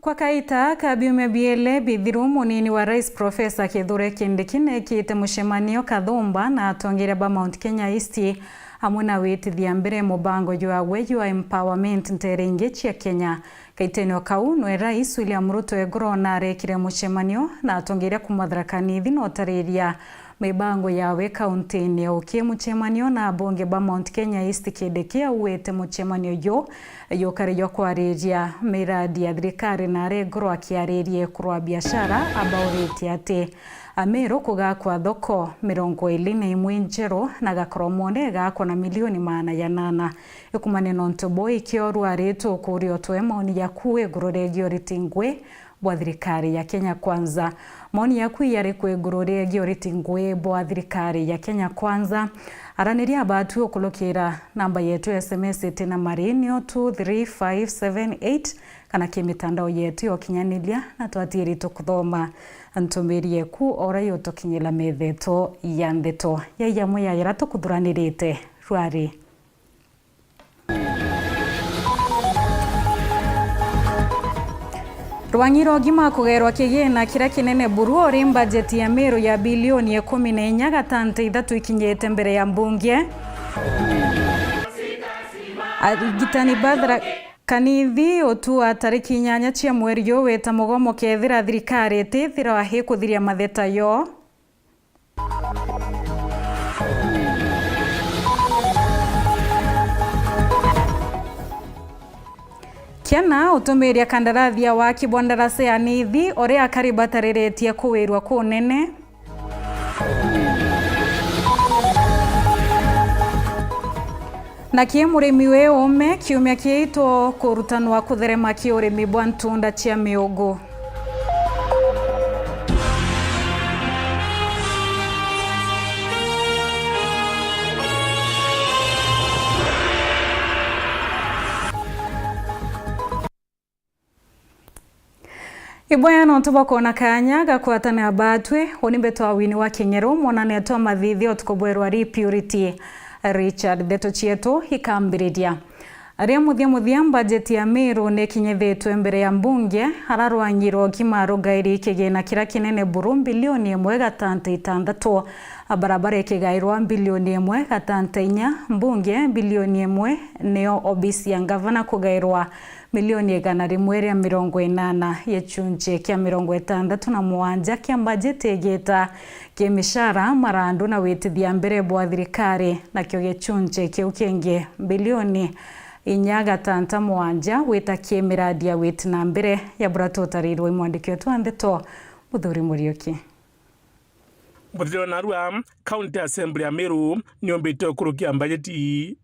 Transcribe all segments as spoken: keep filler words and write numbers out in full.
Kwa kaita ka biumia biele bithiru, munini wa rais Professor Kithure Kindiki neekite mucemanio Kathumba na atongeria ba Mount Kenya East, amwe na witithia mbere mubango jwawe jwa empowerment nteere ingi cia Kenya. Kaitene o kau, nwe rais William Ruto egoro narekire mucemanio na atongeria kuuma Tharaka Nithi na utariria mibango yawe kauntine. Uki mucemanio na abunge ba Mount Kenya East, Kindiki auwite mucemanio ju jukari jwa kwariria miradi ya thirikari, na aregorwa akiariria ekuru a biashara abauritie ati Ameru kugakwa thoko mirongo iri na imwe njeru na Gakoromone igakwa na milioni maana ya nana. Ikumania nontu buu, ikio rwaritwe ukuria utwe maoni jaku iguru riegie uriti ngui bwa thirikari ya Kenya Kwanza. Maoni yaku yariku iguru riegie uriti ngui bwa thirikari ya Kenya Kwanza? Araniria abatu ukurukira namba yetu ya S M S iti na mari, nio two three five seven eight, kana ki mitandao yetu ya ukinyaniria, na twatiiri tukuthoma ntumiri yeku ora yutukinyira metha yetu ya ndeto. Yai amwe ya yara tukuthuranirite rwari. Rwang'i rwa ugima kugerwa kigina kiria kinene buru uri mbajeti ya Meru ya bilioni ikumi na inya gatante ithatu ikinyite mbere ya mbunge. Arigitani ba Tharaka Nithi utua tariki inyanya cia mweri juu wita mugomo kethira thirikari itithirwa ikuthiria matheta yoo. Kiana utumiria kandarathi ya waki bwa ndaraca ya Nithi, uria akari batariritie kuwirua kunene. Na ki murimi wi uume, kiumia kiitu kurutanwa kutherema ki urimi bwa ntunda cia miugu. Ibwea nontu bwa kwona kaanya ga kwatana batwi, uni mbetwa Winnie wa Kinyeru, mwonania twa mathithio tuku bwerwa ri Purity Richard. Ndeto cietu ikambiriria. Ria muthia muthia, mbajeti ya Meru nikinyithitwe mbere ya mbunge, ara Rwang'i rwa ugima rugairi kigina kiria kinene buru, mbilioni imwe gatante itantatu, barabara ikigairwa mbilioni imwe gatante inya, mbunge mbilioni imwe, nio obisi ya ngavana kugairwa milioni igana rimwe ria mirongo inana. Gicunji kia mirongo itantatu na mugwanja kia mbajeti igita ki mishara, marandu na witithia mbere bwa thirikari, nakio gicunji kiu kingi, mbilioni inya gatanta mugwanja, gwita ki miradi ya witi na mbere ya bura tutarirwe i mwandiki wetu wa ndeto, Muthuri Muriuki. Muthithio narua, County Assembly ya Meru niumbite ukurukia mbajeti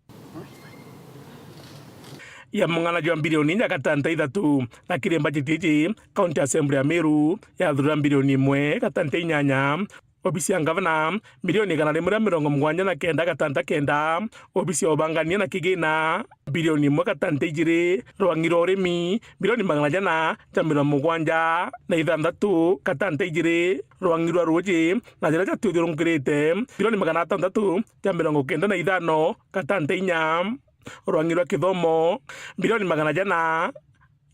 ya mung'ana jwa mbilioni inya gatanta ithatu, na kiri mbajeti iji, County Assembly ya Meru yathurira mbilioni imwe gatanta inyanya, obisi ya ngavana, milioni igana rimwe ria mirongo mugwanja na kenda gatanta kenda, obisi ya ubangania na kigina, mbilioni imwe gatanta ijiri, rwang'i rwa urimi, milioni magana jana ja mirongo mugwanja na ithanthatu gatanta ijiri, rwang'i rwa ruuji na jaria jatuthiurungukirite, milioni magana atantatu ja mirongo kenda na ithano gatanta inya, rwang'i rwa kithomo, milioni magana jana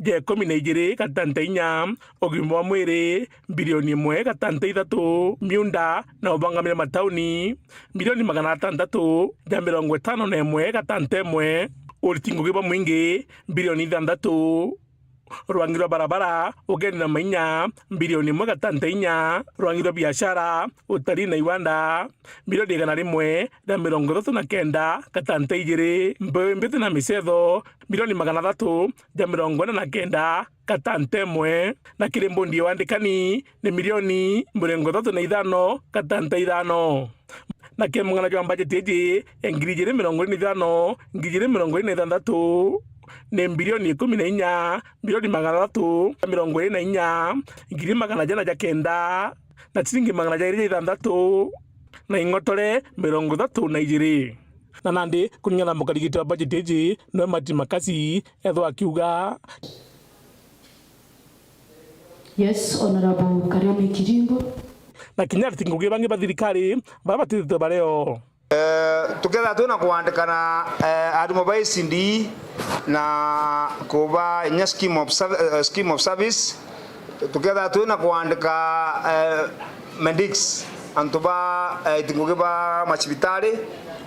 ja ikumi na ijiri gatanta inya, ugima bwa mwiri, mbilioni imwe gatanta ithatu, miunda na ubangamire matauni, mbilioni magana atantatu ja mirongo itano na imwe gatanta imwe, uriti ngugi bwa mwingi, mbilioni ithanthatu, rwang'i rwa barabara, ugeni na mainya, mbilioni imwe gatanta inya, rwang'i rwa biashara, utalii na iwanda, mbilioni igana rimwe ria mirongo ithatu na kenda gatanta ijiri, mbeu mbithi na micetho, mbilioni magana athatu ja mirongo ina na kenda gatanta imwe, na kiri mbondi ya wandikani ni milioni mirongo ithatu na ithano gatanta ithano. Na kiri mung'ana jwa mbajeti iji ya ngiri ijiri mirongo iri na ithano, ngiri ijiri mirongo iri na ithanthatu, ni mbilioni ikumi na inya, milioni magana athatu mirongo iri na inya, ngiri magana jana ja kenda, na ciringi magana jairi ja ithanthatu, na ing'otore mirongo ithatu na ijiri. Na nandi, kuringana na mukarigiti wa bajeti iji, nwe Martin Makasi, ethwa akiuga. Yes, Honorable Kareme Kiringo. Na kinya ariti ngugi bangi ba thirikari, bara batithitwe bareo. Eh, tukethira twina kwandikana, eh, arimu ba E C D, Na kuba inya scheme of serv-, eh, scheme of service, tukethira twina kwandika, eh, medics, antu ba, eh, iti ngugi ba macibitari,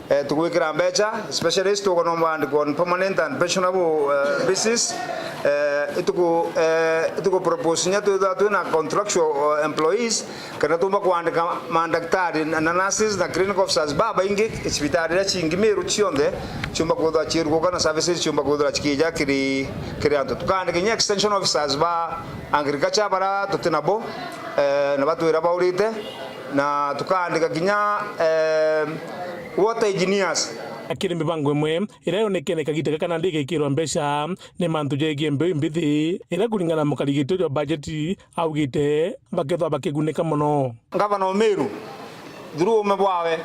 eh, tugwikira mbecha, specialist tukonomba andikwa on permanent and pensionable, eh, basis. Eh, ituku, eh, ituku propose nya twithirwa twina contractual, eh, employees, kana tumba kwandika mandaktari na, na nurses na clinical officers babaingi, cibitari iria cingi Meru cionthe ciumba kwithirwa ciiruguka na services ciumba kwithirwa cikija kiri, kiri antu. Tukaandika kinya extension officers ba agriculture bara tuti nabo, eh, na batwira baurite, na tukaandika kinya, eh, water engineers. Akiri mibango imwe iria yonekene kagita gaka nandi igikirwa mbeca ni mantu jegie mbeu imbithi, iria kuringana na mukarigitio jwa bajeti augite bakethwa bakigunika mono. Ngavana o Meru, through ume bwawe,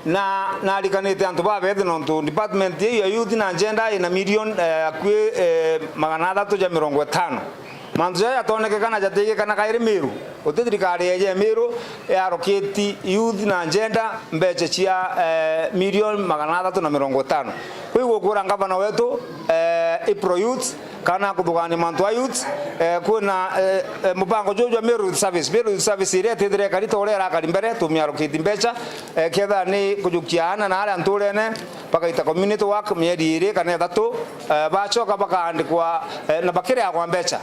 na, narikanite antu babethi nontu department iu ya youth na gender ina million, eh, akui, eh, magana athatu ja mirongo itano. Mantu jaja jatonekekana jatigikana kairi Meru. Guti thirikari yeje Meru yaroketi youth na gender mbecha cia, eh, million magana athatu na mirongo itano. Kwi gukura ngavana wetu, eh, i pro youth, kana kuthugania mantu a youth, eh, kwina, eh, eh, mubango juju jwa Meru Youth Service. Meru Youth Service iria itithire ikari ta uria irakari mbere, tumiarukiti mbecha, eh, kethira ni kujukia aana na aria nturene, bagaita community work mieri iri kana ithatu, eh, bacoka bakaandikwa, eh, na bakiriagwa mbecha,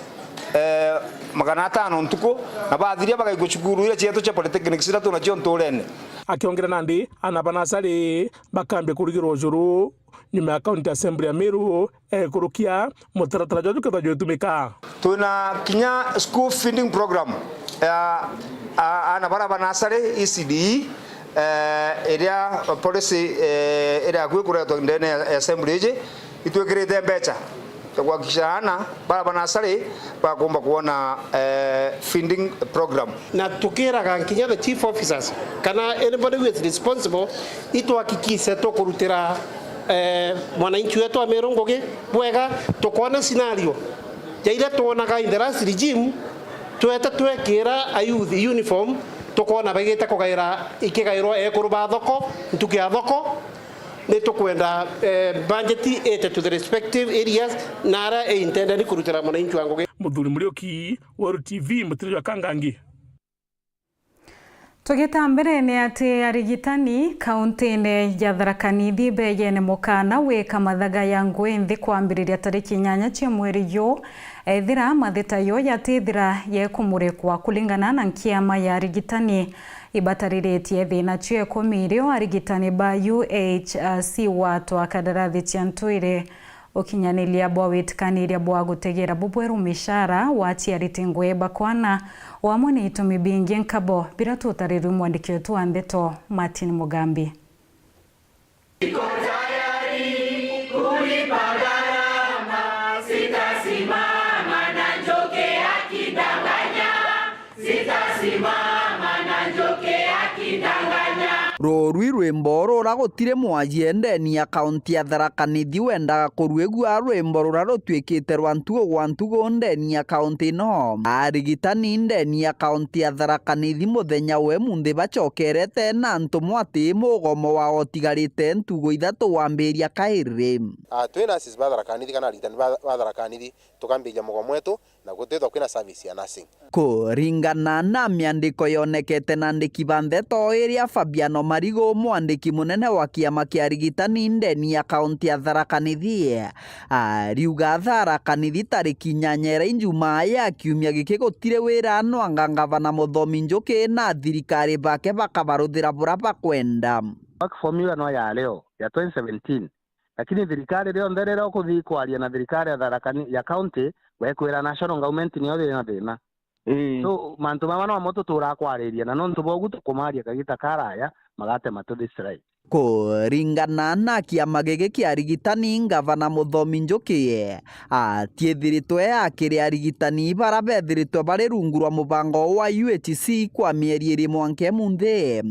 eh, magana atano ntuku, na bathiria bagaikua cukuru iria cietu cia polytechnics iria tunacio nturene. Akiongera nandi, aana ba nasari bakambia kurigirwa ujuru nyuma ya County Assembly ya Meru, eh, kurukia mutaratara jwa jukethwa jwitumika. Twina kinya school feeding program ya, a, aana bara ba nasari, E C D E, eh, iria policy, eh, iria akui kuretwa ndene ya assembly iji, itwikirite mbecha ya kuhakikisha aana bara ba nasari bakumba kuona, eh, feeding program. Na tukiraga nkinya the chief officers, kana anybody who is responsible, itwahakikishe tukurutira, eh, mwananchi wetu wa Meru ngugi bwega, tukona scenario ya iria twonaga in the last regime, twete twekira a youth uniform, tukona bagite kugaira, ikigairwa ekuru ba thoko, ntuku ya thoko, ni tukwenda, eh, budget ite to the respective areas, na aria i intended kurutira mwananchi wa ngugi. Muthuri Muriuki, Weru T V, mutiri jwa Kangangi. Tugita mbere ni ati arigitani kauntine ya Tharaka Nithi beyene mukana wika mathaga ya ngui nthi kwambiriria tariki inyanya cia mweri juu, ethira mathita yo yatithira yekumurikwa kuringana na nkiama ya arigitani. Ibatariritie thina cio ikumi irio arigitani ba U H C watwa kadarathi cia ntwiri. Ukinyaniria bwa witikaniria bwa gutegera bubweru mishara wa aciari ti ngui bakwana, o amwe ni itumi bingi nkabo bira tutarirwe mwandiki wetu wa ndeto Martin Mugambi. Iko tayari kulipa gharama, sitasimama na njoke ya kidanganya. Sitasimama na njoke ya kidanganya. Rurwi rwimbo rura gutiri mwaji endeni ya kaunti ya Tharaka Nithi wendaga kuruigua rwimbo rura rutwikite rwa ntugo gwa ntugo ndeni ya kaunti ino. Arigitani ndeni ya kaunti ya Tharaka Nithi muthenya we munthi bacokerete na ntumwa ati mugomo wa otigarite ntugo ithatu wambiria kairi. Ah, twi nurses ba Tharaka Nithi kana arigitani ba, ba Tharaka Nithi, tukambiriria mugomo wetu na gutithwa kwina service ya nursing. Kuringana na miandiko yonekete na andiki ba ndeto iria Fabiano Marigo, mwandiki munene wa kiama kia arigitani ndeni ya kaunti ya Tharaka Nithi, ariuga Tharaka Nithi tariki inyanya ira Ijumaa ya kiumia giki gutiri wira, no anga ngavana Muthomi Njuki na thirikari bake bakabaruthira bura bakwenda. Work formula no ya leo ya twenty seventeen. Lakini thirikari rionthe riria ukuthi kwaria na thirikari ya Tharaka Ni-, ya county, wekwira national government niyo ina thina. Ii. So, mantu mama no mo tuturaa kwariria, na nontu bwa ugu tukumaria kagita karaya, magatema tuthi strike. Kuringana na kiama giki kia arigitani, ngavana Muthomi Njuki atiithiritwe akiri arigitani bara bethiritwe bari rungu rwa mubango wa U H C kwa mieri iri mwanka imunthi.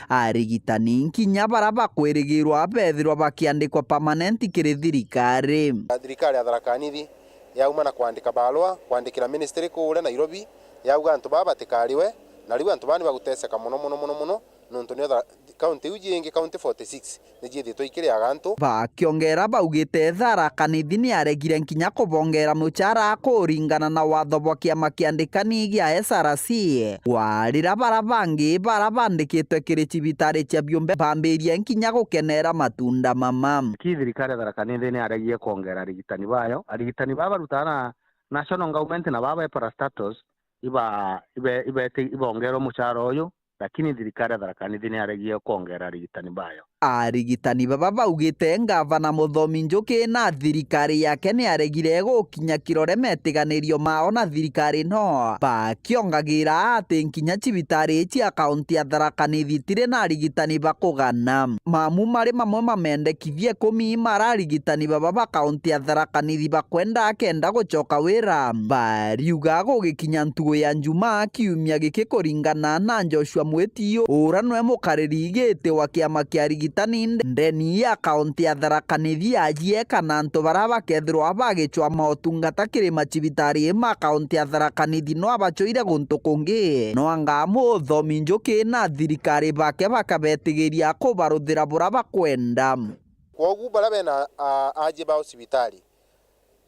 Arigitani nkinya bara bakwirigirwa bethirwa bakiandikwa permanent kiri thirikari. Thirikari ya Tharaka Nithi yauma na kwandika barua kwandikira ministry kuria Nairobi, yauga antu baa batikariwe, na riu antu baa ni baguteseka mono, mono, mono, mono, Nontu nio tha-, county iu jingi, county forty six, ni jiithitwe ikiriaga antu. Bakiongera baugite Tharaka Nithi ni aregire nkinya kubongera muchara kuringana na watho bwa kiama kiandikani gia S R C, kwarira bara bangi bara bandikitwe kiri cibitari cia biumbe bambirie nkinya gukenera matunda mama. Ki thirikari ya Tharaka Nithi ni aregie kwongera arigitani bayo. Arigitani baba barutaga na national government na baba be parastatals iba-, ibe-, ibete-, ibongerwe muchara uyu, lakini thirikari ya Tharaka Nithi ni aregie kwongera arigitani bayo. Arigitani baba baugite ngavana Muthomi Njuki na thirikari yake ni aregire gukinya kirore metiganirio mao na thirikari no, bakiongagira ati nkinya cibitari cia kaunti ya Tharaka Nithi itiri na arigitani ba kugana. Mamu mari mamwe ma mendekithia ikumi mara arigitani baba ba kaunti ya Tharaka Nithi bakwenda akenda gucoka wira. Bariuga gugikinya ntugu ya Njumaa kiumia giki kuringana na Joshua Mwitiyo, ura nwe mukariri giti wa kiama kia arigitani ndeni ya kaunti ya Tharaka Nithi, ajieka na antu bara bakethirwa bagicwa motungata kiri macibitari ma kaunti ya Tharaka Nithi no abacoire guntu kungi. No anga Muthomi Njuki na thirikari bake bakabetigiria kubaruthira bura bakwenda. Kwogu bara bena, a, aji bao cibitari,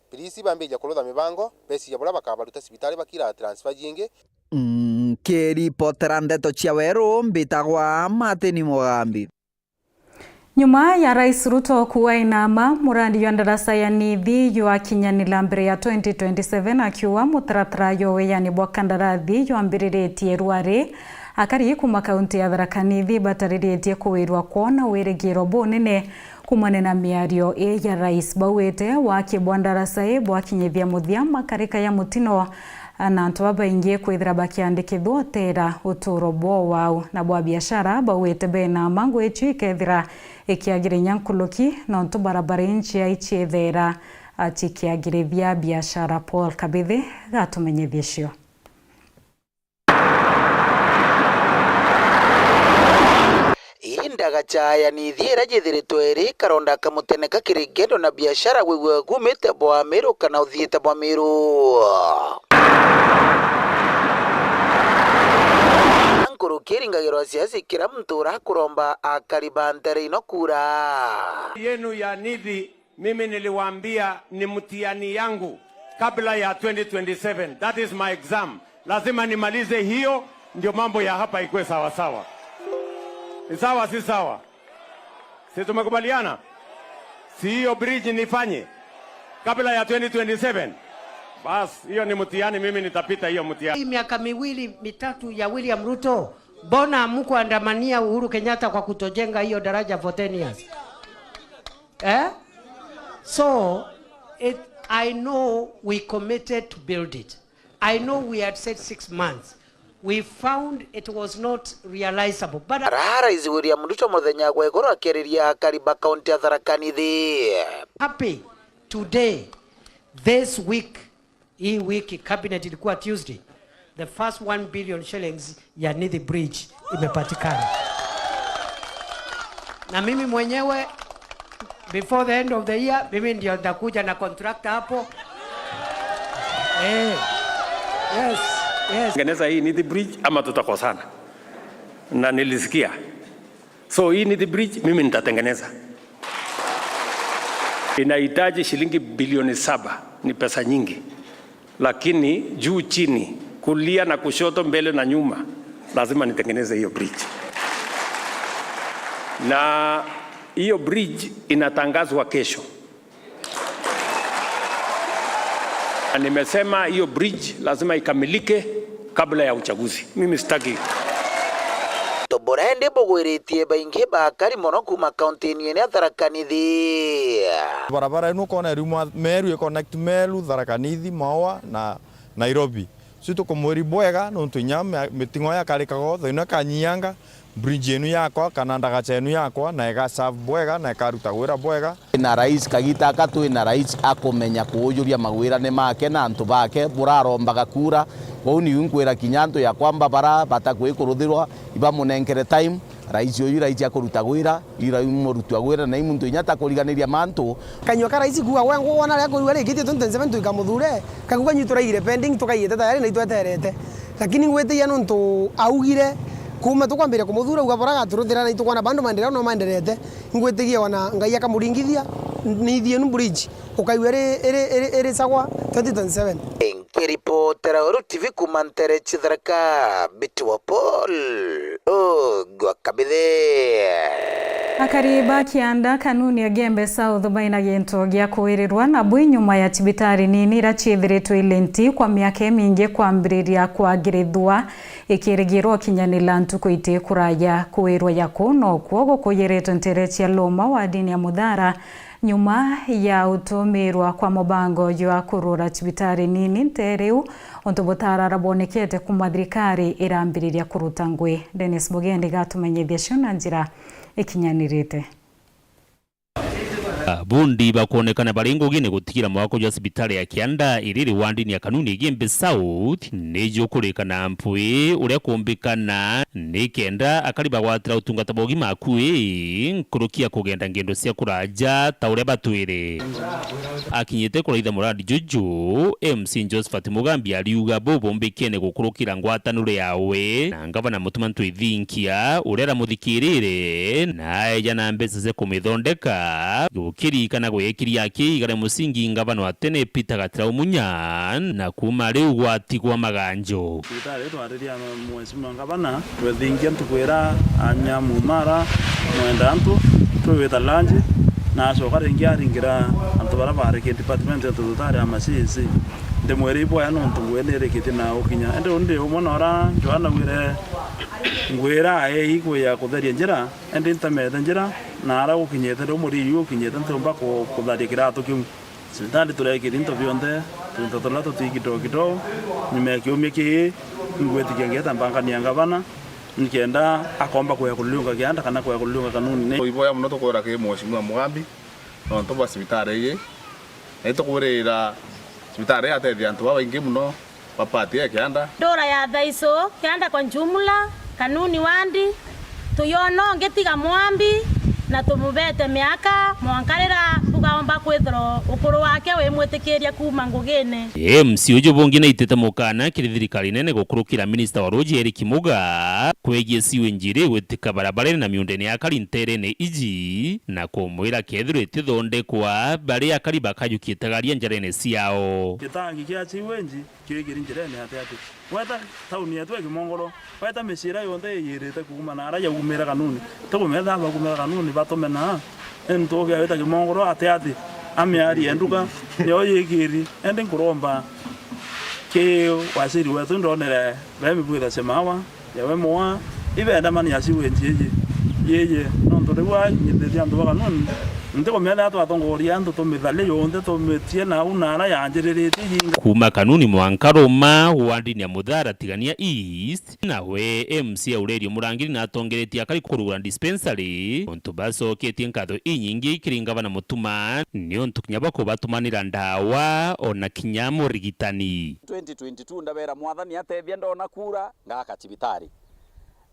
please bambija kurutha mibango, beciria bura bakabaruta cibitari bakira transfer jingi. Nkiripotera ndeto cia Weru, mbitagwa Martin Mugambi. Nyuma ya Rais Ruto kuuga inama, murandi jwa ndaraca ya Nithi jwakinyanira mbere ya twenty twenty-seven, akiuga mutaratara jwa wiyani bwa kandarathi jwambiriritie rwari. Akari kuma kaunti ya Tharaka Nithi batariritie kuwirwa kwona wirigiro bunene kumania na miario ii ya Rais. Bauite waki bwa ndaraca ii bwakinyithia muthia makarika ya mutino na antu babaingi kwithira bakiandikithwa utera uturo bwao wau, na bwa biashara bauite bena ma ngui icio ikethira ikiagirinya nkuruki, nontu barabara injia iciethera cikiagirithia biashara. Paul Kabithi gatumenyithie cio. Ii ndagacha ya Nithi iria jithiritwe iri karonda kamuteneka kiri ngendo na biashara, wigwe gumite bwa Miru kana uthiite bwa Miru. Nkuruki iringagirwa siasi kira muntu urakuromba akari ba ntere ino kura. Yenu ya Nithi Mimi niliwaambia ni mtihani yangu kabla ya twenty twenty-seven. That is my exam. Lazima nimalize hiyo, ndio mambo ya hapa ikuwe sawa sawa. Ni sawa, si sawa? Si tumekubaliana? Si hiyo bridge nifanye kabla ya twenty twenty-seven? Bas, hiyo ni mtihani, mimi nitapita hiyo mtihani. Hii miaka miwili, mitatu ya William Ruto, mbona hamkuandamania Uhuru Kenyatta kwa kutojenga hiyo daraja for ten years? Eh? So, it, I know we committed to build it. I know we had said six months. We found it was not realizable. But ara Rais William Ruto muthenya gwa iguru akiariria akari ba kaunti ya Tharaka Nithi. Happy today, this week, Hii wiki cabinet ilikuwa Tuesday. The first one billion shillings ya Nithi Bridge imepatikana. Na mimi mwenyewe, before the end of the year, mimi ndio nitakuja na contractor hapo. Eh. Yes. Yes. Tengeneza hii Nithi Bridge ama tutakosana. Na nilisikia So hii Nithi Bridge mimi nitatengeneza. Inahitaji shilingi bilioni saba, ni pesa nyingi. Lakini juu chini, kulia na kushoto, mbele na nyuma, lazima nitengeneze hiyo bridge. Na hiyo bridge inatangazwa kesho. Na nimesema hiyo bridge lazima ikamilike kabla ya uchaguzi. Mimi sitaki. Tubura indi bugwiritie baingi ba akari mono kuma kaunti-ini ya Tharaka Nithi. Barabara ino ukona iriuma Meru, i connect Meru, Tharaka Nithi, Maua na Nairobi. Cio tukumwiri bwega, nontu inya mia-, miting'o yakarikaga o, thaino ikanyianga, bridge yenu yakwa, kana ndagacha yenu yakwa, na ika serve bwega, na ikaruta gwira bwega. Na rais kagita aka twina rais akumenya kuujuria magwirane make na antu bake, burarombaga kura. Kwou niu nkwira kinya antu ya kwamba bara batakwikuruthirwa, ibamunenkere time, rais uyu rais akuruta gwira. Ira muruti wa gwira na i muntu inya takuriganiria mantu. Kanyua ka rais kuuga, "Gwe ngugwa na ria kurua rikitie twenty twenty-seven tuikamuthure," kakuuga, "Nyu turaigire pending, tukaiite tayari na itweterete." Lakini ngwitiia nontu augire, Kuuma tukwambiria kumuthura, uga bora agaturuthira na itukwona bandu maendeleo no maenderete. Ngwitigia ona Ngai akamuringithia, ni ithienu bridge ukaiwa iri, iri, iri, iri sawa twenty twenty-seven. Nkiripotera Uru T V kuuma ntere cia Tharaka, Biti wa Paul, Ugwa Kabithe. Akari ba kianda Kanuni Igembe South baina gintu gia kuirirwa na bwi nyuma ya cibitari nini ira ciithiritwe ilenti kwa miaka imingi kwambiriria kwagirithwa, ikirigirwa kinyanila ntuku iti kuraya. Kuirwa ya kuu nokuo gukuyiritwe ntere cia Luma wadini ya Muthara, nyuma ya utumirwa kwa mubango jwa kurura cibitari nini ntere iu, untu butarara bwonekete kuuma thirikari irambiriria kuruta ngui. Dennis Mugendi gatumenyithia cio na njira ikinyanirite. Abundi bakwonekana bari ngugine gutigira mwako jwa cibitari ya kianda iriri wandini ya Kanuni Igembe South ni jukurika na mpwi uria kumbikana ni kenda akari bagwatira utungata bwa ugima akui nkuruki ya kugenda ngendo cia kuraja ta uria batwire. Akinyite kuraitha muradi juju, M C Josephat Mugambi ariuga bubumbikene gukurukira ngwataniro yawe na ngavana Mutuma Ntwithinkia uria aramuthikirire na aeja na mbeca cia kumithondeka, gukiririkana gwekiria aki igare musingi ngavana wa tene Peter Gatirau Munya, na kuuma riu gwatigwa maganjo. Cibitari twaririria Mheshimiwa Ngavana, twethingia ntuku iria anya mumara mwenda antu, twiwita lunch, na acoka ringi aringira antu baria bari ki department yetu tutari ama C A C. Ndimwira ibwaya nontu ngui nirikitie na gukinya. Indi undi umwe na uria Joana augire ngui iria aei kwi ya kutheria njira, indi ntemete njira, na aria gukinyite riu muriri ukinyite ntiumba ku-, kutharia kiratu kiu. Cibitari turekirie into bionthe, tuntu turia tuti kidogo kidogo, nyuma ya kiumia kii, ingwitikia ngeeta mbangania ngavana, nikenda akomba kwea kuliunga kianda kana kwea kuliunga kanuni. Ni iboya mono tukwira ki Mheshimiwa Mugambi, nontu bwa cibitari iji, na itukwirira cibitari iji yatethia antu babaingi mono. Bapati ya kianda. Ndura ya Thaiso, kianda kwa jumla, Kanuni wandi, tuyona ungi tiga Mwambi, na tumubete miaka, mwanka riria bugaomba kwithirwa ukuru wake wimwitikiria kuuma ngugine. M C uju bungi naitite mukana kiri thirikari nene gukurukira minista wa ruuji Eric Muga kwegie sewage iri gwitika barabarene na miundene ya akari nterene iji, na kumwira kethirwa itithondekwa, bari akari bakajukia itagaria njarene ciao. Gitangi kia sewage kigiri njirene ati ati. Weta tauni yetu ya Kimongoro, weta micii iria yonthe iyirite kuuma na aria yaumire Kanuni. Tukumenya bakumira Kanuni batumena, indi tugia wita Kimongoro ati ati, amiari ya nduka, niyo yikiri. Indi nkuromba ki waziri wetu, ndonere be mibwitha cia mawa, yawe mwa, ibenda mani ya sewage iji, yeye, nontu riu anyithitie antu ba Kanuni, ntikumenya riria twatongoria antu tumitharie yonthe, tumitie nau na aria yanjiriritie yinga. Kuuma Kanuni mwanka Roma, wandini ya Muthara Tigania East, nawe M C Aurelio Murangiri natongeretie akari kurugura dispensary, untu bacoketie nkatho inyingi kiri ngavana Mutuma, niuntu kinya bakubatumanira ndawa, ona kinya murigitani. Twenty twenty-two ndabera Mwathani atethia ndona kura, ngaka cibitari.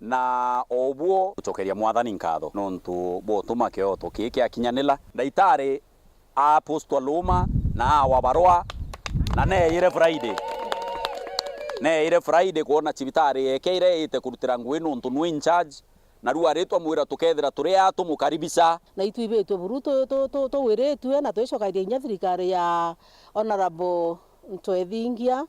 Na o buo gucokeria Mwathani nkatho nontu bwa utuma kioto kii kiakinyanila. Ndaitari aapostwa Roma na aawa barua, na neeyire Friday. Neeyire Friday kwona cibitari yekeire iite kurutira ngui nontu nwe in charge, na riu aritwa mwira tukethira turi aa tumukaribisha. Na itwibitwe buru tu-, tu-, tu-, tuwiritue na twicokagiria kinya thirikari ya Honourable Ntwethingia.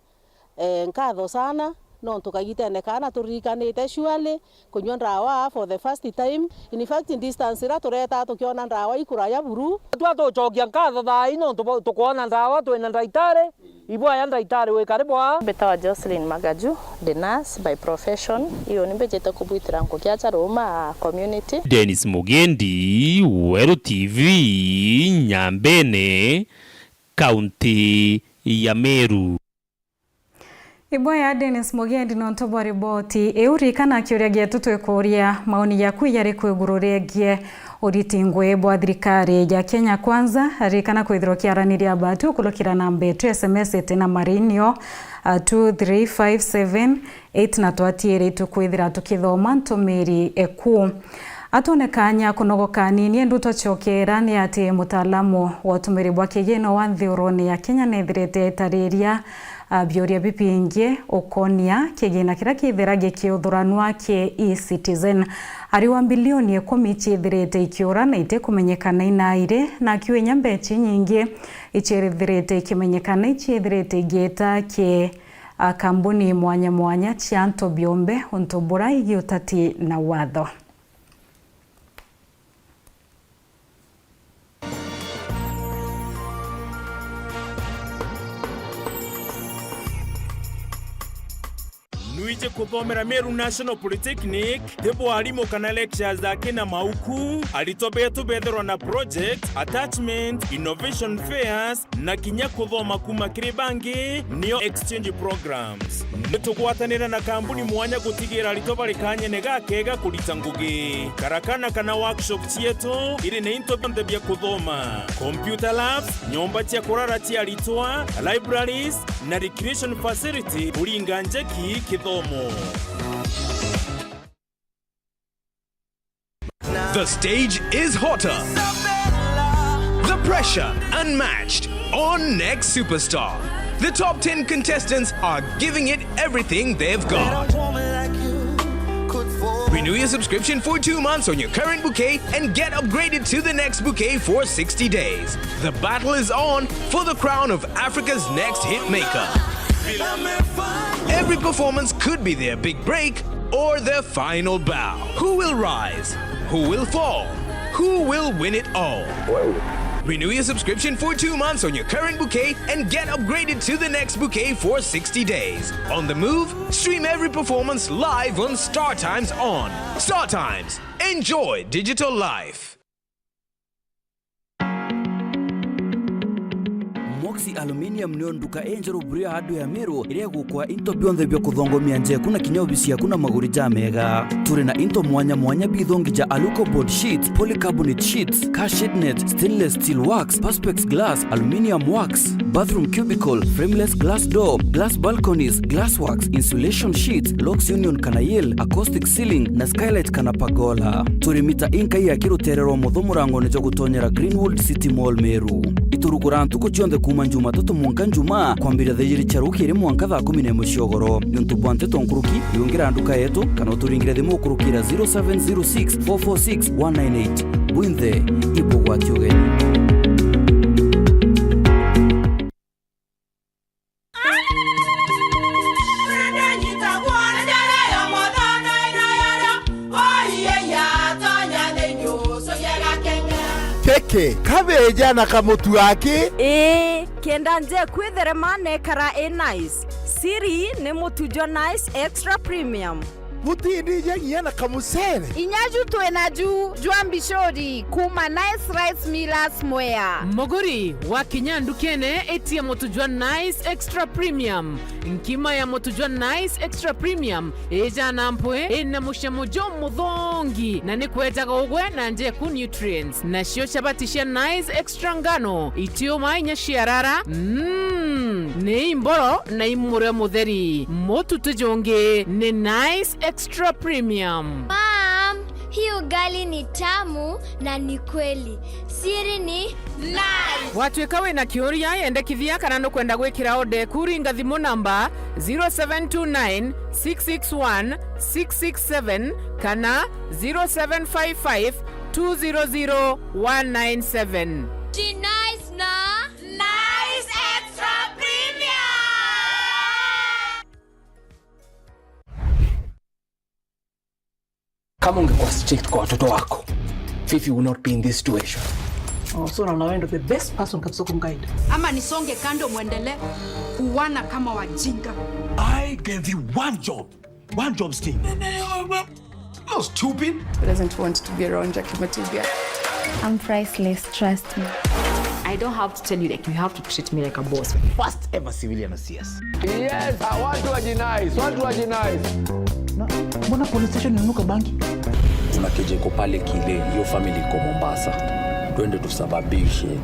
Eh, nkatho sana, nontu kagitene kana turirikanite surely kunyua ndawa for the first time. In fact, distance iria turetaa tukiona ndawa ikuraya buru. Twa tucokia nkatho thaa ii nontu bo-, tukwona ndawa twina ndaitari, ibwaya ndaitari wi karibu aa. Mbitawa Jocelyn Magaju, ndi nurse by profession. Iyo ni mbijite kubwitira ngugi aja Roma community. Dennis Mugendi, Weru T V, Nyambene, kaunti ya Meru. Ibwaya Dennis Mugendi nontu bwa riboti iu. Ririkana kiuria gietu twikuria, maoni jaku jariku iguru riegie uriti ngui bwa thirikari ya Kenya Kwanza? Ririkana kwithirwa ukiaraniria batu ukurukira namba yetu S M S iti na marinio, a, two three five seven eight, na twatiiri tukwithira tukithoma ntumiri eku. Atwone kanya kunogoka nini, endu twacokera ni ati mutaalamu wa utumiri bwa kigina wa nthi uruni ya Kenya nethirite etariria A, biuria bibingi ukonia kigina kiria kithira gikiuthuranua ki e-Citizen. Ariwa mbilioni ikumi ciithirite ikiura na itikumenyekana inairi, na akiuga inya mbeca inyingi iciithirite ikimenyekana iciithirite igiita ki, a, kambuni mwanya mwanya cia antu biumbe untu bura igi utati na watho. Nwiji kuthomera Meru National Polytechnic, ti bwarimu kana lectures aki na mauku, aritwa betu bethirwa na project, attachment, innovation fairs, na kinya kuthoma kuuma kiri bangi, nio exchange programs. Nitugwatanira na kambuni mwanya gutigira aritwa bari kanyene gakega kurita ngugi. Karakana kana workshop cietu iri na into bionthe bia kuthoma, computer labs, nyomba cia kurara cia aritwa, libraries, na recreation facility kuringa njeki kithomo. The stage is hotter. The pressure unmatched on Next Superstar. The top ten contestants are giving it everything they've got. Renew your subscription for two months on your current bouquet and get upgraded to the next bouquet for sixty days. The battle is on for the crown of Africa's next hitmaker. Every performance could be their big break or their final bow. Who will rise? Who will fall? Who will win it all? Renew your subscription for two months on your current bouquet and get upgraded to the next bouquet for sixty days. On the move, stream every performance live on StarTimes On. StarTimes. Enjoy digital life. Moxie Aluminium nio nduka injeru buru ya hardware ya Meru iria igukwa into bionthe bia kuthongomia nja yaku na kinya obici yaku na maguri jamega. Turi na into mwanya mwanya bithongi ja Aluco board sheets, polycarbonate sheets, car shade net, stainless steel works, perspex glass, aluminium works, bathroom cubicle, frameless glass door, glass balconies, glass works, insulation sheets, locks union kana yale, acoustic ceiling, na skylight kana pergola. Turi mita inkai ya kirutere rwa mutho murangone jwa gutonyera Greenwood City Mall Meru. Iturugura ntuku cionthe kuuma Jumatatu mwanka Njumaa, kwambiria thaa ijiri cia rukiri mwanka thaa kumi na imwe cia ugoro. Niuntu bwa nteto nkuruki, riungira nduka yetu, kana uturingire thimu ukurukira zero seven zero six four four six one nine eight. Bwinthe, ibugwati ugeni. Kiki, kabeja na kamutu aki? Ii, kenda nje kwitherema nekara i nice. Siri ni mutu jwa Nice Extra Premium. Butindija nginya na kamucere. Inya ju twina ju jwa mbicuri kuuma Nice Rice Millers Mwea. Muguri, wakinya ndukene, itia mutu jwa Nice Extra Premium. Nkima ya mutu jwa Nice Extra Premium ijana mpwi, ina mucamo jumuthongi, na ni kwejaga ugwe na njeku nutrients. Nacio chabati cia Nice Extra ngano, itiuma inya ciarara, mm, ni imboro na imurio mutheri. Mutu tujungi ni Nice Extra Premium. Mom, hii ugali ni tamu na ni kweli. Siri ni Nice. Watuika wina kiuria, yendekithia kana nukwenda gwikira order eku, ringa thimu namba zero seven two nine six six one six six seven kana zero seven five five two zero zero one nine seven. Ji Nice na Nice Extra Premium. Kama ungekuwa strict kwa watoto wako, Fifi will not be in this situation. Oh, so unaona wewe ndo the best person kabisa kumguide. Ama nisonge kando muendelee kuwana kama wajinga. I gave you one job. One job still. You're stupid. Who doesn't want to be around Jackie Matibia? I'm priceless, trust me. I don't have to tell you, like, you have to treat me like a boss. First ever civilian O C S. Yes, ah, watu wa G nice, watu wa G nice. Na, mbona police station inanuka bangi? Kuna kijiko pale kile, hiyo family iko Mombasa. Twende tusababishe.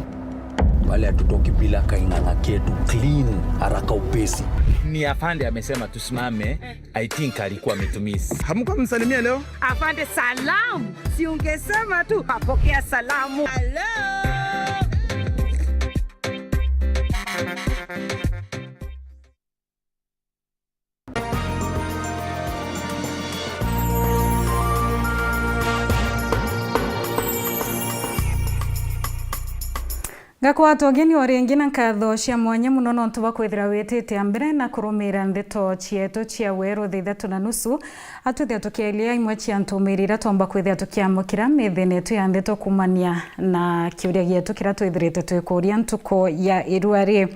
Wale hatutoki bila kaing'ang'a ketu clean, haraka upesi. Ni afande amesema tusimame. I think alikuwa ametumiss. Hamkuwa msalimia leo? Afande, salamu. Si ungesema tu, apokea salamu. Hello. Ngakwata ugeni o ringi na nkatho cia mwanya mono nontu bwa kwithira witite a mbere na kurumiira ndeto cietu cia weru thaa ithatu na nusu, atwithia tukielia imwe cia ntumiri iria twomba kwithia tukiamukira mithene yetu ya ndeto kumania na kiuria gietu kiria twithirite twikuria ntuku ya irua ri.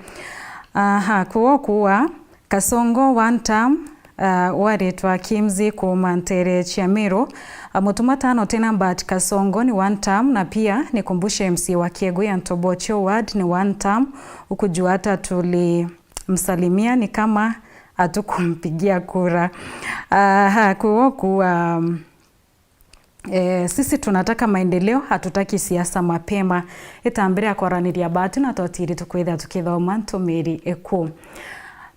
Aha, kuu kuua Kasongo one term, uh, waritwa Kimzi kuuma nteere cia Meru. Uh, Mutuma tano tena Bart Kasongo ni one term, na pia ni kumbusha M C wa Kiegu ya Ntobocho ward ni one term, ukujua hata tulimsalimia ni kama hatukumpigia kura. Uh, ha, kuo kuwa, um, Eh, sisi tunataka maendeleo, hatutaki siasa mapema. Itambire ya kwaraniria batu na twatiri tukwithia tukithoma ntumiri iku.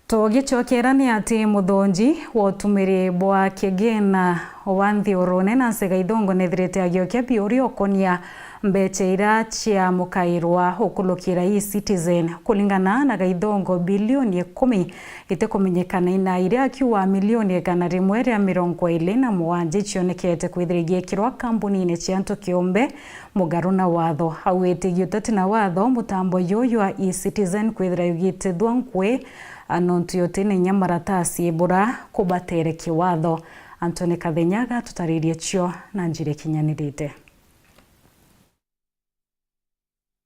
Tugicokera ni ati muthonji wa utumiri bwa kigina wa nthiurune na nsega ithongo nethirite agiokia biuria ukonia mbecha iria cia mukairwa ukulukira e-Citizen. Kulingana na Gaithongo, bilioni ikumi itikumenyekana ina iria akiuga milioni igana rimwe ria mirongo iri na mugwanja icionekete kwithira igiikirwa kambunine cia antu kiumbe mugaru na watho. Augite giutati na watho mutambo juju jwa e-Citizen kwithira jugitithua ngui, a, nontu jutina inya maratasi bura kubatere kiwatho. Anthony Kathenya agatutariria cio na njira ikinyanirite.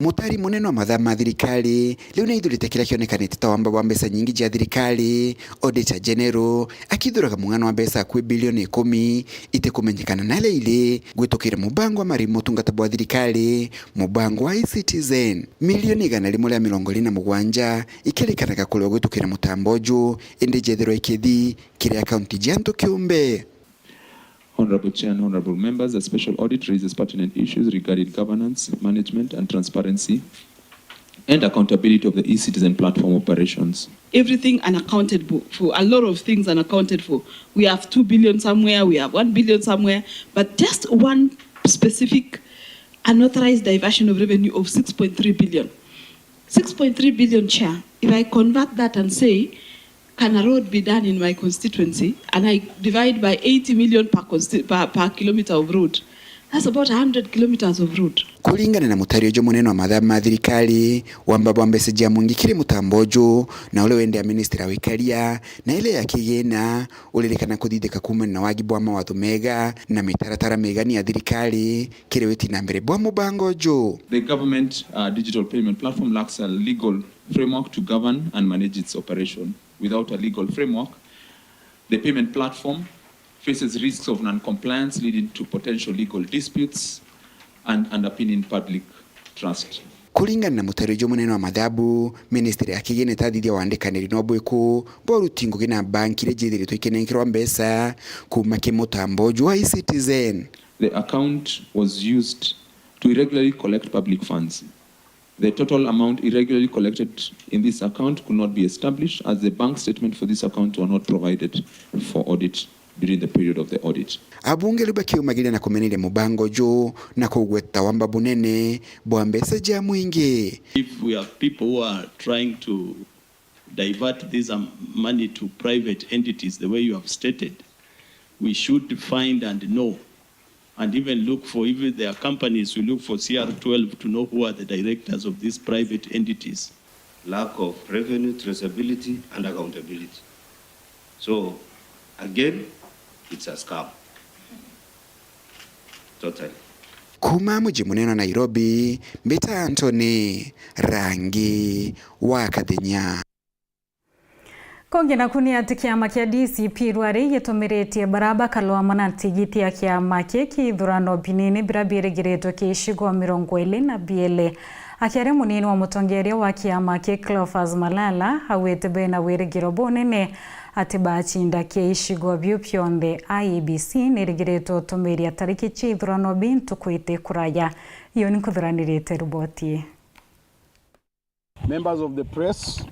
Mutari munene wa mathaa ma thirikari riu ni aithurite kiria kionekanite ta wamba bwa mbeca nyingi cia thirikari, Auditor General, akithuraga mung'ano wa mbeca akui bilioni ikumi itikumenyekana naria iri gwitukira mubango wa marimi motungata bwa thirikari, mubango wa e-Citizen. Milioni igana rimwe ria mirongo iri na mugwanja ikirikanaga kuriwa gwitukira mutambo uju, indi jethirwa ikithi kiri akaunti cia antu kiumbe. Honorable Chair and honorable members, the special audit raises pertinent issues regarding governance, management and transparency, and accountability of the e-Citizen platform operations. Everything unaccounted for, for a lot of things unaccounted for. We have two billion somewhere, we have one billion somewhere, but just one specific unauthorized diversion of revenue of six point three billion. Six point three billion, Chair, if I convert that and say, can a road be done in my constituency, and I divide by eighty million per consti-, per, per kilometer of road, that's about a hundred kilometers of road. Kuringana na mutari uju munene wa mathaa ma thirikari, wamba bwa mbeca cia mwingi kiri mutambo uju, na uria wendea ministry wa wikaria, na ile ya kigina, uririkana kuthithika kumana na wagi bwa mawatho mega na mitaratara migani ya thirikari, kiri witi na mbere bwa mubango uju. The government, uh, digital payment platform lacks a legal framework to govern and manage its operation. Without a legal framework, the payment platform faces risks of non-compliance, leading to potential legal disputes and underpinning public trust. Kuringana na mutari uju munene wa mathabu, ministry ya kigina itathithia wandikaniri no bwiku bwa uruti ngugi na banki iria ciithiritwe ikinenkerwa mbeca kuuma ki mutambo uju wa e-Citizen. The account was used to irregularly collect public funds. The total amount irregularly collected in this account could not be established, as the bank statement for this account were not provided for audit during the period of the audit. Abunge riu bakiumagiria na kumeneria mubango uju na kugweta wamba bunene bwa mbeca ja mwingi. If we have people who are trying to divert this, um, money to private entities the way you have stated, we should find and know and even look for, if there are companies, we look for C R twelve to know who are the directors of these private entities. Lack of revenue traceability and accountability. So, again, it's a scam. Totally. Kuuma muji munene wa Nairobi, mbita Anthony Rangi wa Kathenya. Kungi naku ni ati kiama kia D C P Rwari gitumiritie baria bakarwama na tigiti ya kiama ki ki ithurano binini biria biirigiritwe ki icigo mirongo iri na biiri. Akiaria munini wa mutongeria wa kiama ki Cleophas Malala, augite bena wirigiro bunene ati bacinda ki icigo biu bionthe. I E B C nirigiritwe utumiria tariki cia ithurano bi ntuku iti kuraya. Iyo ni nkuthuranirite riboti ii. Members of the press.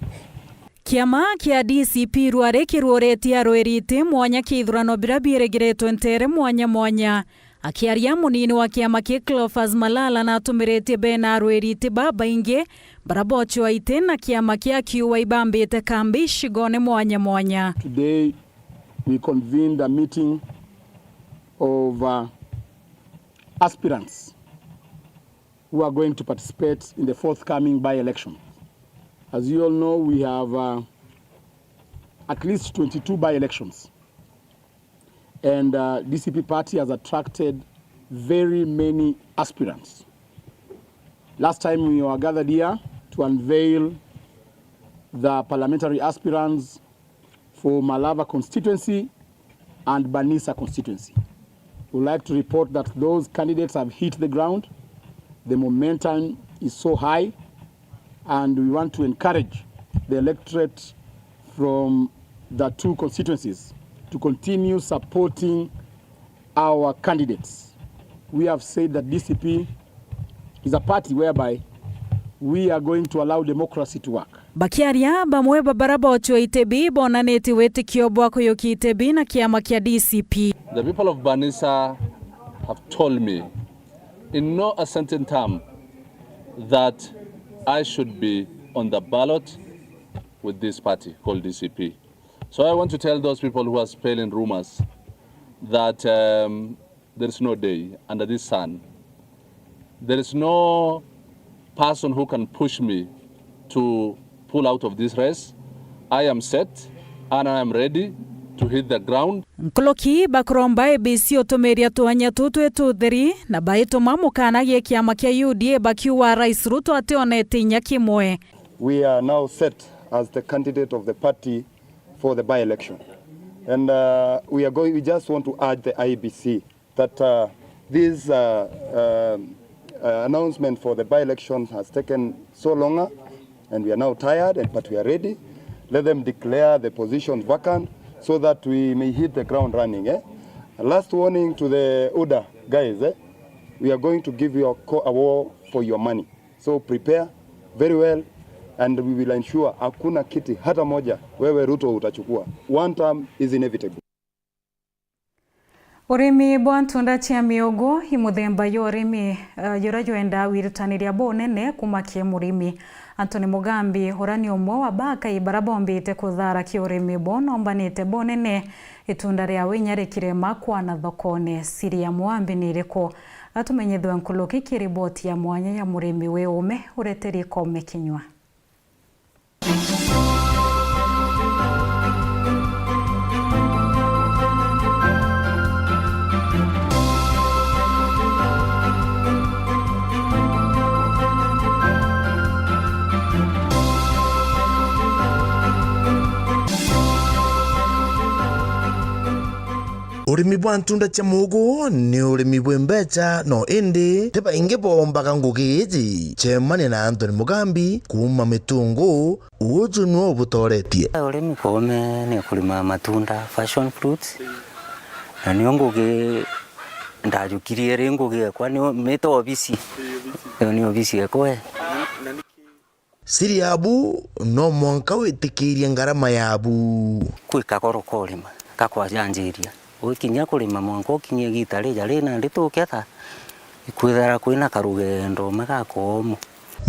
Kiama kia D C P Rwari kiruuretie arwiri iti mwanya ki ithurano biria biirigiritwe nteere mwanya mwanya. Akiaria, munini wa kiama ki Cleophas Malala natumiritie bena arwiri iti babaingi baria bocwa iti na kiama kia Q Y bambite kambi icigone mwanya mwanya. Today we convened a meeting of, uh, aspirants who are going to participate in the forthcoming by-election. As you all know, we have, uh, at least twenty-two by-elections. And, uh, D C P party has attracted very many aspirants. Last time we were gathered here to unveil the parliamentary aspirants for Malava constituency and Banisa constituency. We would like to report that those candidates have hit the ground. The momentum is so high, and we want to encourage the electorate from the two constituencies to continue supporting our candidates. We have said that D C P is a party whereby we are going to allow democracy to work. Bakiaria, bamwe ba bara bochwa itebi bonanitie witikio bwa kuyukia itebi na kiama kia D C P. The people of Banisa have told me in no uncertain term that I should be on the ballot with this party called D C P. So I want to tell those people who are spelling rumors that, um, there is no day under this sun. There is no person who can push me to pull out of this race. I am set and I am ready to hit the ground. Nkuruki bakuromba A B C utumiria twanya tutu tutheri na baituma mukana gie kiama kia U D A bakiuga Rais Ruto ationete inya kimwe. We are now set as the candidate of the party for the by-election. And, uh, we are going, we just want to urge the I E B C that, uh, this, uh, um, uh, announcement for the by-election has taken so longer, and we are now tired, and, but we are ready. Let them declare the positions vacant so that we may hit the ground running, eh? A last warning to the UDA guys, eh? We are going to give you a, co-, a war for your money. So prepare very well and we will ensure hakuna kiti hata moja wewe Ruto utachukua. One term is inevitable. Urimi bwa ntunda cia miugu i muthemba jwa urimi, eh, juria jwendaa wiritaniria bunene kuuma kiri murimi. Anthony Mugambi, uria ni umwe wa bakai baria bombite kuthaara ki urimi buu, noombanite bunene itunda riawe inya rikirema kwana thokone. Siri ya Mugambi ni iriku? Gatumenyithue nkuruki ki riboti ya mwanya ya murimi wi uume ureteri ikome kinyua. Urimi bwa ntunda cia muugu ni urimi bwi mbecha, no indi ti baingi boombaga ngugi iji. Cemania na Anthony Mugambi kuuma Mitungu, uuju niwe ubutooretie. Urimi kwa uume ni kurima matunda, passion fruits, na nio ngugi ndajukirie ri ngugi ekwa ni mita obisi. Iyo ni obisi ekwa. Siri yabu no mwanka witikirie ngarama yabu. Kwi kagoro ka urima, gakwajanjiria. Ugikinyia kurima mwanka ukinyie igiita rija ri nandi tuketha, ikwithira kwina karugendo ume gakoomu.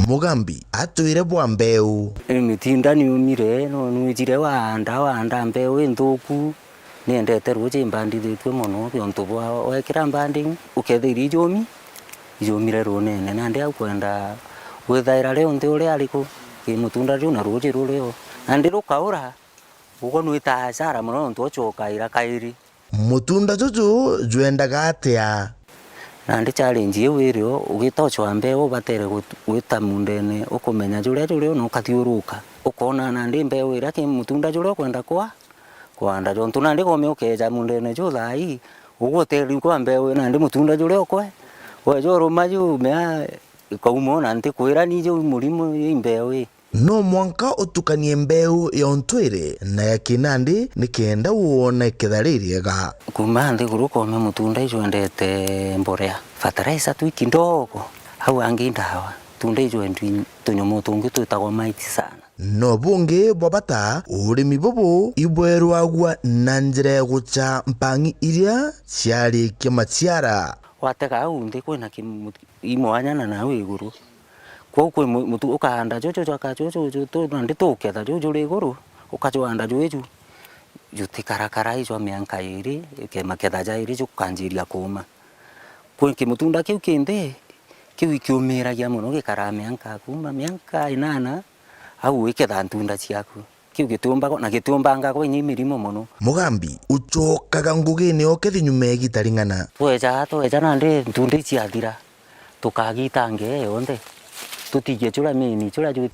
Mugambi atwire bwa mbeu. Ii mitinda niumire, no nwijire waanda, waanda mbeu inthuku. Niendete ruuji imbandithitue mono, tiontu bwa wekira mbandi ukethira ijumi, ijumire ruunene. Nandi au kwenda gwithaira rionthe uria ariku, ki mutunda riu na ruuji rurio. Nandi rukaura, ugo nwita hasara mono nontu ucokaira kairi. Mutunda juju jwendaga atia? Nandi challenge iu irio, ugita ucwa mbeu ubatere gut-, gwita mundene, ukumenya juria jurio na ukathiuruka. Ukoona nandi mbeu iria ki mutunda juria ukwenda kwa, kwanda. Jontu nandi kome ukeeja mundene ju thaa ii, uguteeri kwa mbeu ii nandi mutunda juria ukwe, weeja uruma ju mea ikauma, na ntikwira ni ju murimo i mbeu ii. No mwanka utukanie mbeu ya untwire na ya kinandi nikenda wone iketha ririega. Kuuma nthiguru kome mutunda ijwendete mborea, fertilizer tu kidogo, au angi ndawa. Tunda ijwendwi tunyamu tungi twitagwa maiti sana. No bungi bwa bata, urimi bubu ibwerwagua na njira ya gucha mpang'i iria ciarikia maciara. Watega au nthi kwina kimu-, i mwanya na nau iguru. Kwou kwi mu-, mutu-, ukaanda juju jwaka juju, ju-, tu-, nandi tuketha juju ri iguru, ukajwanda jwiju, jutikarakara ijwa mianka iiri, ke-, maketha jairi jukanjiria kuuma. Kwi kimutunda kiu kinthi, Kiu ikiumiragia mono, gikaraa mianka, kuuma mianka inana, au iketha ntunda ciaku. Kiu gitiumbagwa, na gitiumbangagwa inya imirimo mono. Mugambi ucokaga ngugine oke thinyuma ya igita ring'ana. Tweja, tweja nandi ntunda iciathira, tukagita nge yonthe. Tutigie churia mini, churia ju-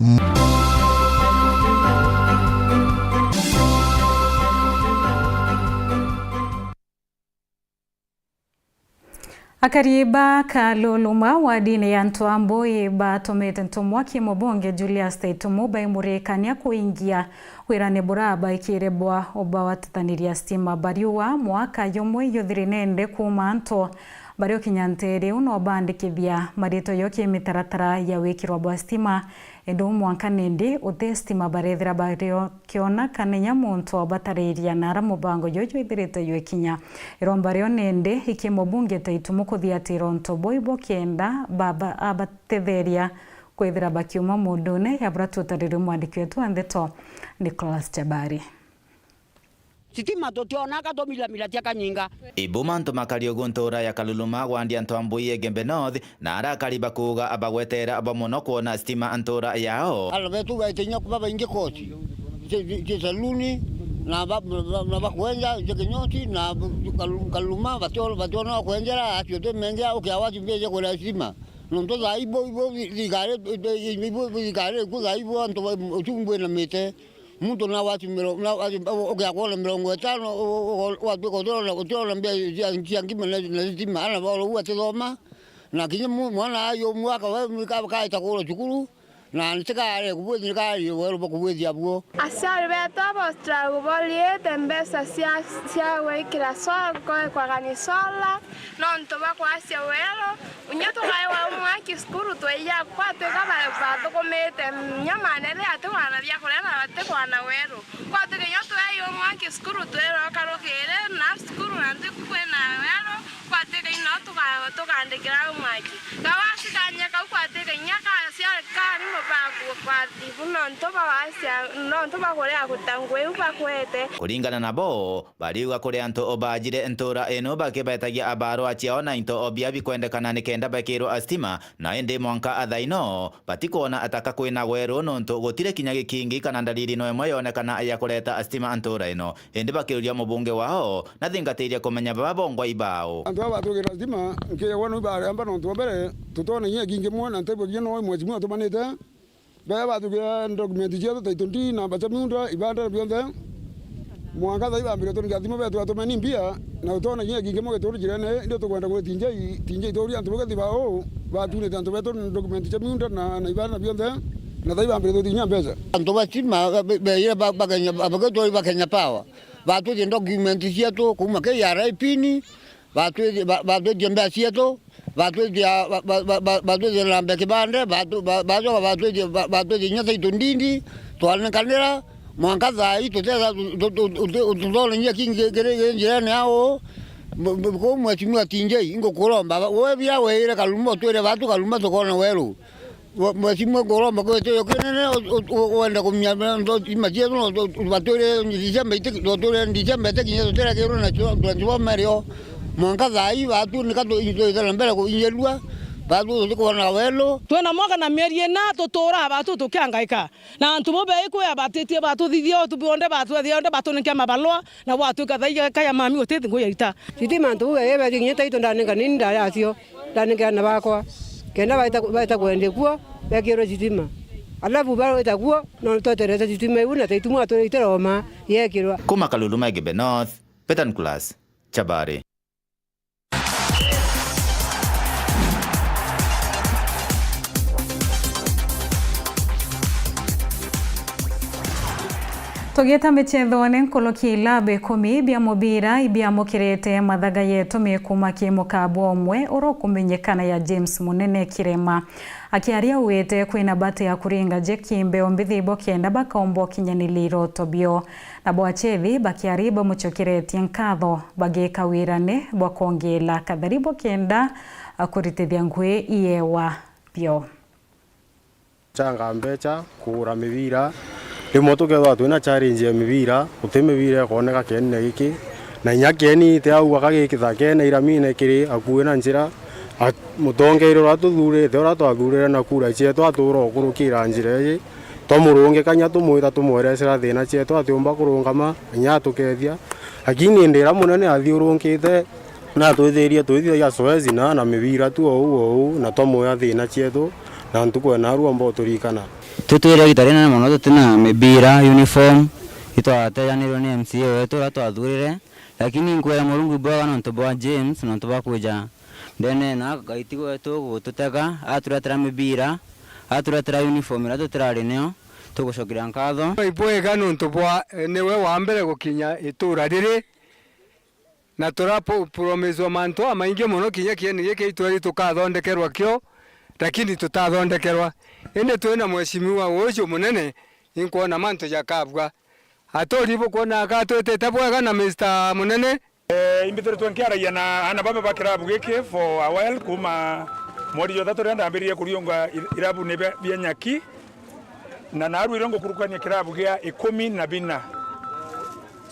Akari ba Kaluluma wadini ya Ntwambui batumite ntumwa ki mubunge Julius Taitumu baimurikania kuingia wirane burabaikire bwa ubawatataniria stima bariuga mwaka jumwe juthiri nende kuuma antu bario kinya nteere iu no bandikithia maritwa jo ki mitaratara ya wikirwa bwa stima. Indi u mwanka nindi uti stima barethira bario kiona kana inya muntu obatariria nara mubango juju jwithiritwe jwikinya. Iromba rio nindi iki mubunge Taitumu kuthiatira untu buu bukenda baba abatetheria kwithira bakiuma mundune ya bura tutariri mwandiki wetu wa ndeto Nicholas Jabari. Sitima tutionaga tumilamila cia kanyinga. Ibu mantu makari ugu ntura ya Kaluluma gwandia Ntwambui Igembe North, na arakari bakuuga abagwetera abo mono kwona stima ntura yao. Ala betu baite inya kuba baingi koti. Ti, ti, ti saluni, na ba, ba, na bakwenja, ti kinyoti, na Kalu-, Kaluluma, batio-, bationa kwenjera, atio tumenja, ukiawa ati mbeje kuria stima. Nontu thaa ibo, ibo, thirikari, ibo, thirikari, ku thaa ibo, antu ba, uchumbwe na mite. Muntu na watu miro-, na watu, ukia kwona mirongo itano, u-, u-, u-, watwika utiona, utiona mbia cia, cia ngima na, na thitima, ana boro u atithoma, na kinya mu-, mwana ayo mwaka we, ka-, kaita kuro cukuru, na ntikare kubwithia, ntikare weru bwa kubwithia buo. Aciari betu abo struggle boriite mbeca cia, cia gwikira solar, kwa, kwagania solar, nontu bwa kwacia weru, Inya tukaewa umwaki cukuru twaiya, kwatwika ba-, bathukumite inya manene atikwana biakuria na batikwana weru. Kwatwika inya tuewa umwaki cukuru twirwa karukiri na cukuru na ntiku kwina weru, kwatwika inya tuka-, tukandikira umwaki. Gawacikanyia kau kwatwika inya kacia karimu baku kwa thibu nontu bawacia, nontu bakuria guta ngui iu bakwete. Kuringana nabo, bariuga kuri antu o baajire ntuura ino bakibetagia abaarwa ciao na into o bia bikwendekana nikenda bekirwa stima, na indi mwanka athaino batikwona ataka kwina gweru nontu gutiri kinya gikingi kana ndariri no imwe yonekana ya kureta stima ntuura ino. Indi bakiuria mubunge wao nathingatirie kumenya baba bongwa ibao. Antu aba batwikira stima, nkiragwa no ibaaremba nontu bwa mbere tutona kinya gikingi mwe na ntaigua kinya no mheshimiwa atumanite. Bea bathukia document cietu, title deed, namba cia miunda, ibanda na bionthe. Mwanka thaa ibambire turinga thimu betu atumeni mbia, na utona kinya kingi mu gituri jirene, ndio tukwenda kwi tinjei, tinjei turia antu bugethi bao, batunite antu betu document cia miunda na, na ibanda na bionthe, na thaa ibambire tuti kinya mbeca. Antu ba stima, be-, be-, be-, ba-, bakenya, abagetu ba Kenya Power, batwithie document cietu kuma K R A pin, Batwithia, ba-, batwithia mbea cietu, batwithia, ba-, ba-, ba-, ba-, batwithia namba ya kibande, batu-, ba-, bacoka batwithia, ba-, batwithia inya title deed, twanikanira, mwanka thaa ii tutethira tu-, tu-, tu-, tu-, tu-, tutona inya kingi kiri, kiri njirene au, bu-, bu-, kuu mheshimiwa tinjei, ingukuromba, we bia weire Kaluma utwire batu Kaluma tukona weru. Wa-, mheshimiwa ngoromba kwetu yo kinene, u-, u-, u-, wenda kumia ndo-, ima cietu no tu-, tu-, batwire December iti-, tutwire December itikinya tutirakirwe na cio, twenty-four merio. Mwanka thaa ii batu nika tu-, itwite na mbere kuinyerua, batu tutikwona welo. Twina mwaka na mieri ina tuturaa batu tukiangaika. Na antu bo bei kwi abatitie batuthithia utu bionde batwethia onde batunikia mabalwa. Na gwatwika thaa ii kaya mami guti ngui ya ita. Sitima ntuuga yebethie kinya taito ndaninga nini ndayacio, ndaningira na bakwa. Kenda baita, baita kwendia kuo, bekirwe sitima. Alafu barwita kuo, no tweterete sitima iu na taitumwa atwirite Roma, yekirwa. Kuma Kalulu Maigibe North, Peter Nicholas, Chabari. Tugiita michethoone, nkuruki ilabu ikumi bia mubira ibiamukirite mathaga yetu mi kuuma ki mukabwa umwe uria ukumenyekana ya James Munene Kirema. Akiaria augite kwina bata ya kuringa jeki mbeo mbithi bo kenda bakaumba ukinyaniria iroto bio. Nabo achethi bakiaria bamucokeretie nkatho, bagika wirane bwa kwongeela kathari bo kenda kuritithia ngui iewa bio. Changa mbecha kugura mibira. Rimwe tukethwa twina challenge ya mibira, guti mibira ikoneka kienine giki. Na inya kieni ite au aka gikitha kene iramine kiri akui na njira, At-, mutongeria uria tuthurite, uria twathurire na kura cietu, atuura ukurukira njira iji, twamurungikania, tumwira, tumwerecera thiina cietu, atiumba kurungama, inya atukethia. Lakini indi iria munene athiurunkite, natwithirie twithithagia zoezi na, na mibira tu ou ou, na twamwira thiina cietu, na ntuku ya narua omba uturikana. Tutwire igita rinene mono tutina mibira, uniform, itwatejanirwe ni M C A wetu uria twathurire, lakini nkwira Murungu ibwega nontu bwa James, nontu bwa kwija ndene na gaiti gwetu gututega, aturetera mibira, aturetera uniform iria tutirari nio, tugucokeria nkatho. Ibwega nontu bwa, eh, niwe wa mbere gukinya itura riri, na turapromiswa mantu amaingi mono, kinya kieni giki itweri tukathondekerwa kio, lakini tutathondekerwa. Indi twina mweshimiwa uju munene, inkwona mantu jakabua. Aturi bukwona akatwitite bwega na Mister Munene. Eh, imbithiritwe nkiaragia na aana baba ba kirabu giki for a while, kuuma mweri jwa thatu riria ndambiririe kuriunga i-, irabuni bia, bia Nyaki, na narua irio ngukurukania kirabu gia ikumi na bina.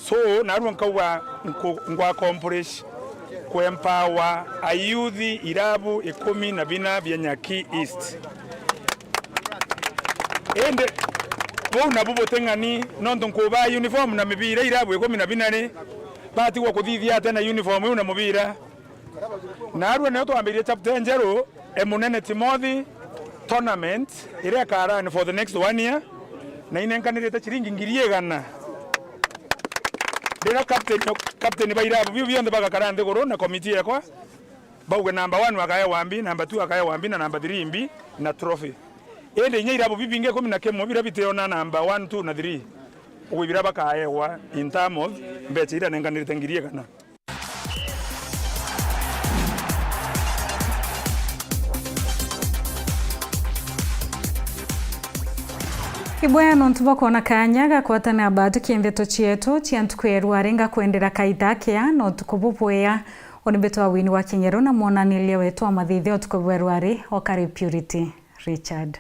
So, narua nkauga nku-, ngwa accomplish ku empower a youth irabu ikumi na bina bia Nyaki East. Indi buu nabu buting'ani, nontu nkubaa uniform na mibira irabu ikumi na bina ri, batigwa kuthithia atia na uniform iu na mubira? Narua nio twambirie chapter njeru, e Munene Timothy tournament, iria ikaran for the next one year, na inenkanirite ciringi ngiri igana. Riria captain, captain ba irabu biu bionthe bagakara nthiguru na committee yekwa, bauge number one akaewa mbi, number two akaewa mbi, na number three mbi na trophy. Indi inya irabu bibingi ikumi na kimwe biria bitiona number one, two na three, ugwe biria bakaewa in term of mbecha iria nenganirite ngiri igana. Ibwea nontu bwa kwona kanya ga kwatana batukie ndeto cietu cia ntuku ya rwari, ngakwendera kaita kea na utuku bubwea. Uni mbitwa Wini wa Kinyeru na mwonaniria wetu wa mathithio utuku bwa rwari okari Purity Richard.